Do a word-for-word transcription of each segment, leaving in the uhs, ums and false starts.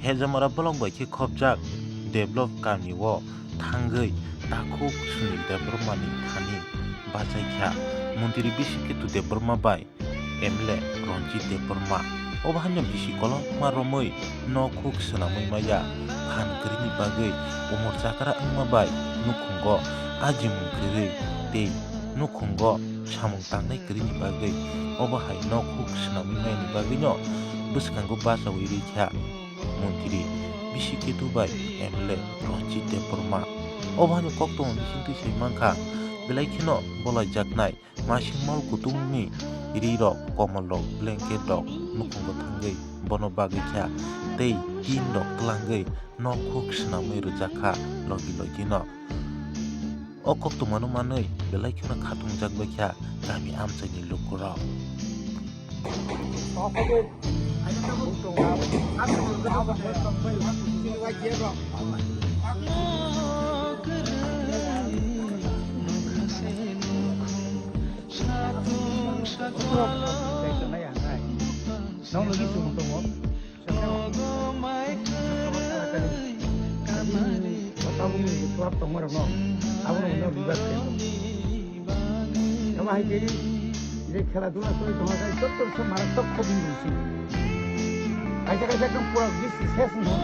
Hejamara block bai khe khopjak develop kami o thangwi takhuk Sunil Debbarma ni thani bachai kha. Montri Bisi Ketu Debbarma bai M L A Ranjit Debbarma. Obo haino bisi kolokma romwi nok huk swnamwi maya phan kwrwini bagwi umor chakra wngma bai nukhungo ajimung kwrwi tei nukhungo samung tangnai kwrwini bagwi obo hai nok huk swnamwi mayani bagwino bwskango bachaui rwi kha Montri Bisi Ketu bai M L A Ranjit Debbarma. Obo haino koktwma bisingtwi sai mankha, belai kheno bolaijaknai masing mol kutung ni ri rok, komol rok, blanket rok nukhungo thangwi bono bagwi kha tei tin rok twlangwi nok huk swnamwi rwjak kha logi logi no. O koktwma no manwi belai kheno khatungjak bai kha kami amchaini lukurok. Tabukni club tongmarokno abono hwnwi ribak khe. Tamo hai khe je khela dula soi tongma jai jotto se marattok khobing rwsi. Kaisa kaisa ekdom pura bisi ses wng thang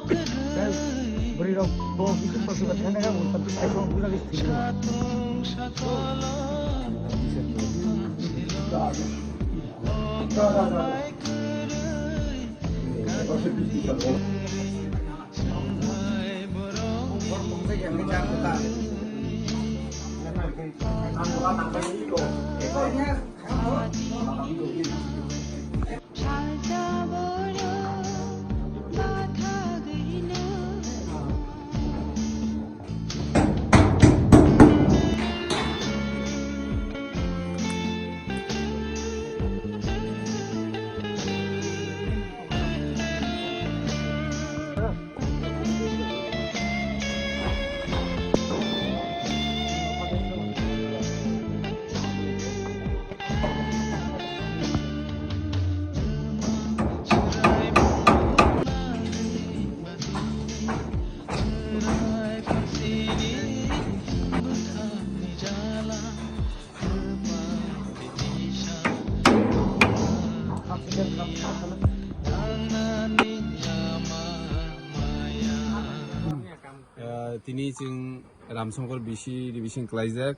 khe. Bwrwi rok bo bisi protibad khaina ga bo tabuk sai song buja bisi thik rw. Ah, tini chwng Ramsongkor bisi revision klaijak,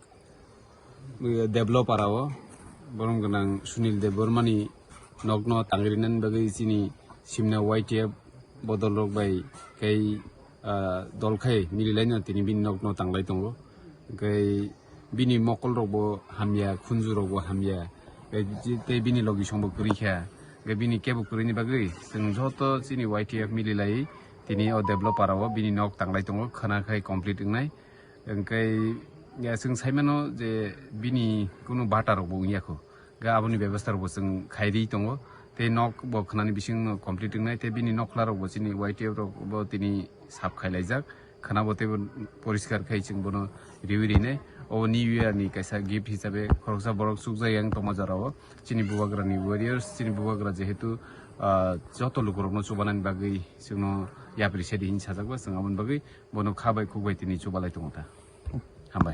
eh, Deblo para o, borom gwnang Sunil Debbarma ni nokno tangrinani bagwi chini simna Y T F bodol rok bai kei, ah, dol khai mililaino tini bini nokno tanglai tongo. Hwnkhe bini mokol rok bo hamya, khunju rok bo hamya, tei bini logisong bo kwrwi kha. Hwnkhe bini kebo kwrwini bagwi chwng joto chini Y T F mililai tini o Deblo para o bini nok tanglai tongo, khwna khai complete wngnai. Hwnkhe, ya, chwng saimano je bini kunu bata rok bo wngya kho. Ga aboni bebostha rok bo chwng khairi tongo. Tei nok bo khwnani bising no complete wngnai, tei bini nokhla rok bo chini Y T F rok bo tini sap khailaijak. Khwna bo teibo poriskar khai chwng bono riwi rinai. O New Year ni kaisa gift hisabe khoroksa borok chukjak yang tongma jora o. Chini bubagra ni warriors, chini bubagra jehetu, ah, joto lukurokno chubanani bagwi chwngno yapri sedi hin sajak ba, chwng aboni bagwi bono kha bai khuk bai tini chubalai tongo ta. Hambai.